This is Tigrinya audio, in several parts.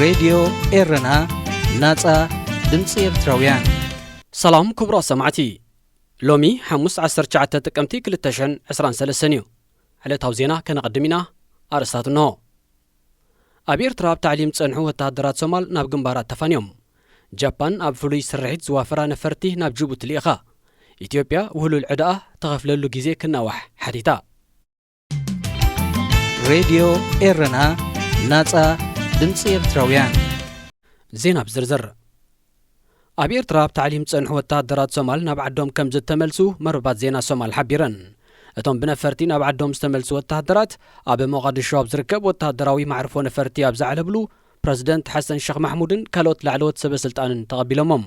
ሬድዮ ኤረና፣ ናጻ ድምጺ ኤርትራውያን። ሰላም ክቡራት ሰማዕቲ፣ ሎሚ ሓሙስ ዓሰርተ ትሽዓተ ጥቅምቲ ክልተ ሽሕን ዕስራን ሰለስተን እዩ። ዕለታዊ ዜና ከነቐድም ኢና። ኣርእስታት እንሆ። ኣብ ኤርትራ ኣብ ታዕሊም ዝጸንሑ ወተሃደራት ሶማል ናብ ግንባራት ተፋንዮም። ጃፓን ኣብ ፍሉይ ስርሒት ዝዋፈራ ነፈርቲ ናብ ጅቡቲ ልኢኻ። ኢትዮጵያ ውህሉል ዕዳኣ ተኸፍለሉ ግዜ ክናዋሕ ሓቲታ። ሬድዮ ኤረና፣ ናጻ ድምጺ ኤርትራውያን። ዜና ብዝርዝር። ኣብ ኤርትራ ኣብ ታዕሊም ዝጸንሑ ወተሃደራት ሶማል ናብ ዓዶም ከም ዝተመልሱ መርበባት ዜና ሶማል ሓቢረን። እቶም ብነፈርቲ ናብ ዓዶም ዝተመልሱ ወተሃደራት፣ ኣብ ሞቓዲሾ ኣብ ዝርከብ ወተሃደራዊ ማዕርፎ ነፈርቲ ኣብ ዘዕለብሉ፣ ፕረዚደንት ሓሰን ሸኽ ማሕሙድን ካልኦት ላዕለዎት ሰበ ስልጣንን ተቐቢሎሞም።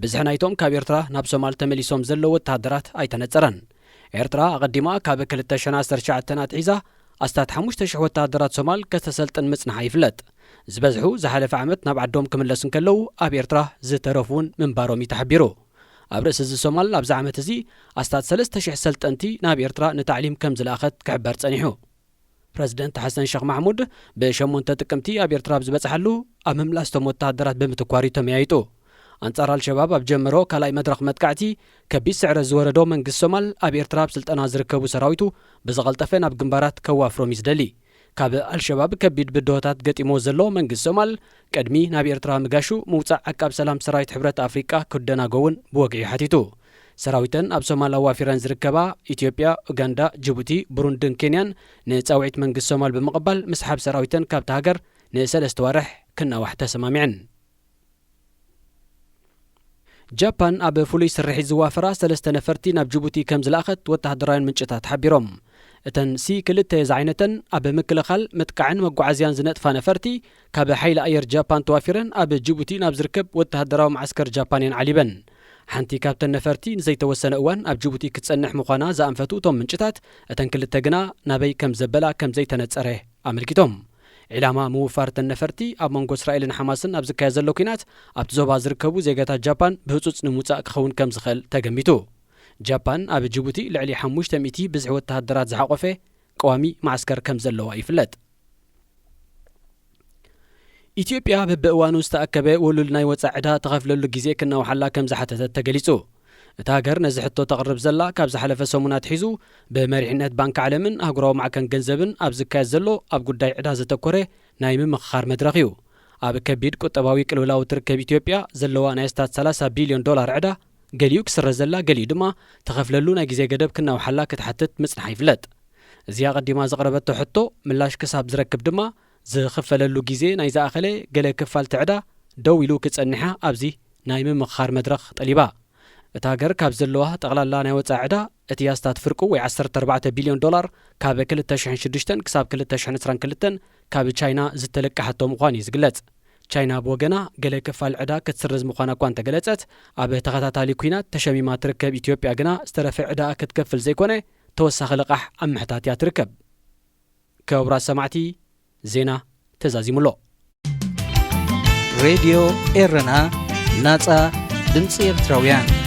ብዝሒ ናይቶም ካብ ኤርትራ ናብ ሶማል ተመሊሶም ዘለዉ ወተሃደራት ኣይተነጸረን። ኤርትራ ኣቐዲማ ካብ ክልተ ሽሕን ዓሰርተ ትሽዓተን ኣትሒዛ ኣስታት ሓሙሽተ ሽሕ ወተሃደራት ሶማል ከተሰልጥን ምጽንሓ ይፍለጥ። ዝበዝሑ ዝሓለፈ ዓመት ናብ ዓዶም ክምለሱ እንከለዉ፣ ኣብ ኤርትራ ዝተረፉ እውን ምንባሮም እዩ ተሓቢሩ። ኣብ ርእሲ እዚ፣ ሶማል ኣብዚ ዓመት እዚ ኣስታት ሰለስተ ሽሕ ሰልጠንቲ ናብ ኤርትራ ንታዕሊም ከም ዝለኣኸት ክሕበር ጸኒሑ። ፕረዚደንት ሓሰን ሸኽ ማሕሙድ ብሸሞንተ ጥቅምቲ ኣብ ኤርትራ ኣብ ዝበጽሓሉ፣ ኣብ ምምላስቶም ወተሃደራት ብምትኳር እዩ ተመያይጡ። ኣንጻር ኣልሸባብ ኣብ ጀመሮ ካልኣይ መድረኽ መጥቃዕቲ፣ ከቢድ ስዕረት ዝወረዶ መንግስቲ ሶማል፣ ኣብ ኤርትራ ኣብ ስልጠና ዝርከቡ ሰራዊቱ ብዝቐልጠፈ ናብ ግንባራት ከዋፍሮም እዩ ዝደሊ። ካብ ኣልሸባብ ከቢድ ብድሆታት ገጢሞ ዘሎ መንግስቲ ሶማል፣ ቅድሚ ናብ ኤርትራ ምጋሹ፣ ምውጻእ ዓቃብ ሰላም ሰራዊት ሕብረት ኣፍሪቃ ክደናጎ እውን ብወግዒ ሓቲቱ። ሰራዊተን ኣብ ሶማል ኣዋፊረን ዝርከባ ኢትዮጵያ፣ ኡጋንዳ፣ ጅቡቲ፣ ብሩንድን ኬንያን ንጻውዒት መንግስቲ ሶማል ብምቕባል፣ ምስሓብ ሰራዊተን ካብታ ሃገር ንሰለስተ ዋርሕ ክናዋሕ ተሰማሚዐን። ጃፓን ኣብ ፍሉይ ስርሒት ዝዋፈራ ሰለስተ ነፈርቲ ናብ ጅቡቲ ከም ዝለኣኸት ወተሃደራውያን ምንጭታት ሓቢሮም። እተን ሲ ክልተ ዝዓይነተን ኣብ ምክልኻል፣ ምጥቃዕን መጓዓዝያን ዝነጥፋ ነፈርቲ፣ ካብ ሓይሊ ኣየር ጃፓን ተዋፊረን ኣብ ጅቡቲ ናብ ዝርከብ ወተሃደራዊ መዓስከር ጃፓን እየን ዓሊበን። ሓንቲ ካብተን ነፈርቲ ንዘይተወሰነ እዋን ኣብ ጅቡቲ ክትጸንሕ ምዃና ዝኣንፈቱ እቶም ምንጭታት፣ እተን ክልተ ግና ናበይ ከም ዘበላ ከም ዘይተነጸረ ኣመልኪቶም። ዒላማ ምውፋር እተን ነፈርቲ፣ ኣብ መንጎ እስራኤልን ሓማስን ኣብ ዝካየድ ዘሎ ኲናት፣ ኣብቲ ዞባ ዝርከቡ ዜጋታት ጃፓን ብህጹጽ ንምውጻእ ክኸውን ከም ዝኽእል ተገሚቱ። ጃፓን ኣብ ጅቡቲ ልዕሊ ሓሙሽተ ሚእቲ ብዝሒ ወተሃደራት ዝሓቖፈ ቀዋሚ መዓስከር ከም ዘለዋ ይፍለጥ። ኢትዮጵያ በብእዋኑ ዝተኣከበ ውሉል ናይ ወጻኢ ዕዳ ተኸፍለሉ ግዜ ክናውሓላ ከም ዝሓተተት ተገሊጹ። እታ ሃገር ነዚ ሕቶ ተቕርብ ዘላ፣ ካብ ዝሓለፈ ሰሙን ኣትሒዙ ብመሪሕነት ባንክ ዓለምን ኣህጉራዊ ማዕከን ገንዘብን ኣብ ዝካየድ ዘሎ ኣብ ጉዳይ ዕዳ ዘተኮረ ናይ ምምኽኻር መድረኽ እዩ። ኣብ ከቢድ ቁጠባዊ ቅልውላው እትርከብ ኢትዮጵያ፣ ዘለዋ ናይ ኣስታት ሰላሳ ቢልዮን ዶላር ዕዳ፣ ገሊኡ ክስረዘላ፣ ገሊኡ ድማ ተኸፍለሉ ናይ ግዜ ገደብ ክናውሓላ ክትሓትት ምጽንሓ ይፍለጥ። እዚ ኣቐዲማ ዘቕረበቶ ሕቶ ምላሽ ክሳብ ዝረክብ ድማ፣ ዝኽፈለሉ ግዜ ናይ ዝኣኸለ ገለ ክፋል እቲ ዕዳ ደው ኢሉ ክጸንሓ ኣብዚ ናይ ምምኽኻር መድረኽ ጠሊባ። እታ ሃገር ካብ ዘለዋ ጠቕላላ ናይ ወጻኢ ዕዳ፣ እቲ ኣስታት ፍርቁ ወይ ዓሰርተ ኣርባዕተ ቢልዮን ዶላር፣ ካብ ክልተ ሽሕን ሽዱሽተን ክሳብ ክልተ ሽሕን ዕስራን ክልተን ካብ ቻይና ዝተለቀሓቶ ምዃኑ እዩ ዝግለጽ። ቻይና ብወገና፣ ገለ ክፋል ዕዳ ክትስርዝ ምዃና እኳ እንተገለጸት፣ ኣብ ተኸታታሊ ኲናት ተሸሚማ ትርከብ ኢትዮጵያ ግና፣ ዝተረፈ ዕዳኣ ክትከፍል ዘይኮነ፣ ተወሳኺ ልቓሕ ኣብ ምሕታት እያ ትርከብ። ክቡራት ሰማዕቲ፣ ዜና ተዛዚሙ ኣሎ። ሬድዮ ኤረና፣ ናጻ ድምጺ ኤርትራውያን።